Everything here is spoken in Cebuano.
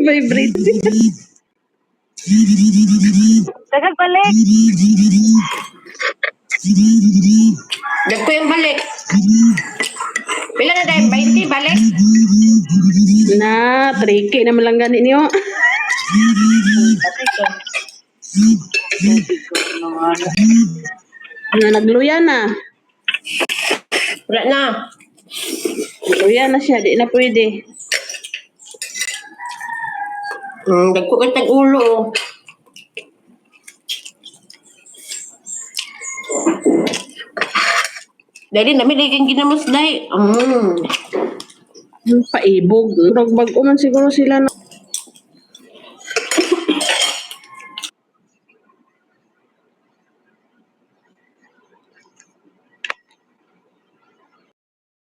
Nag-vibrate. Daghang balik. Dagko yung balik. Pila na dahil? 20 balik? Na, tricky naman lang gani niyo. Na nagluya na. Wala na. Nagluya na siya, di na pwede. Dagko ka tag ulo. Oh. Dahil namin lagi ginamos dahil. Paibog. Murag bag-o man siguro sila na.